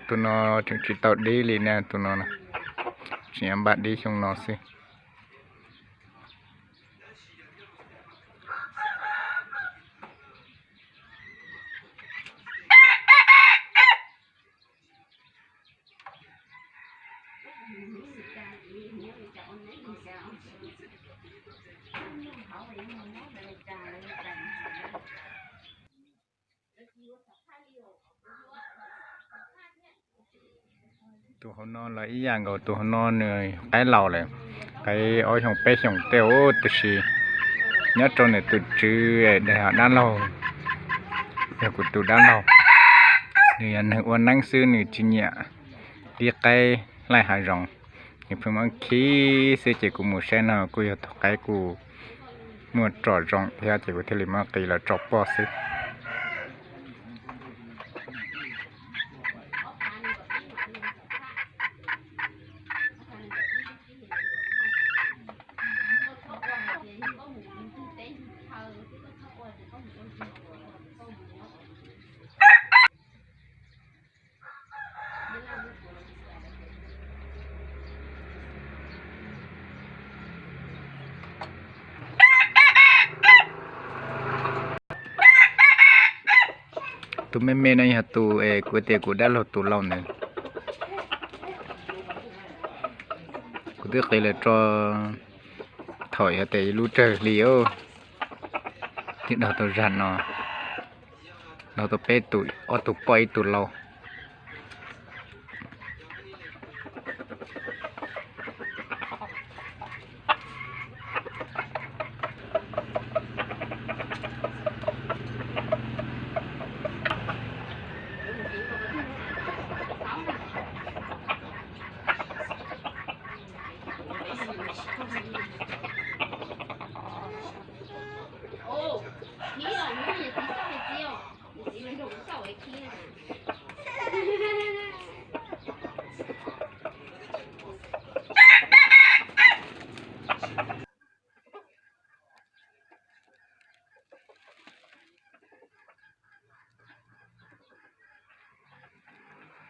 Tus no tseem tsis tau dib li na, tus no tseem npaj dib xyoo no xwb. Tus hauv no los ib yam nkaus, tus hauv no nws qaib laus lawm, qaib ob xyoos peb xyoos tej ub, tiam sis nyob rau nws tus tswv daim dab laug, yog kuv tus dab laug, nws yog neeg ua neeb xwb, nws tsis nyiam dib qaib laij hav zoov, nws pheej muab khi xwb. Ces kuv mus saib no kuj yog tus qaib kuj muaj tsom zoo thiab, ces kuv thiaj li muab qis los tso poj xwb. Tus me me no yog tus es kuv tias kuv dab laug tus laus ntawd. Kuv twb qis lawm tso thaum yog tias lub tsawg hli os, twb daug tau zag no, daug tau peb tus, ob tug poj ib tug laus.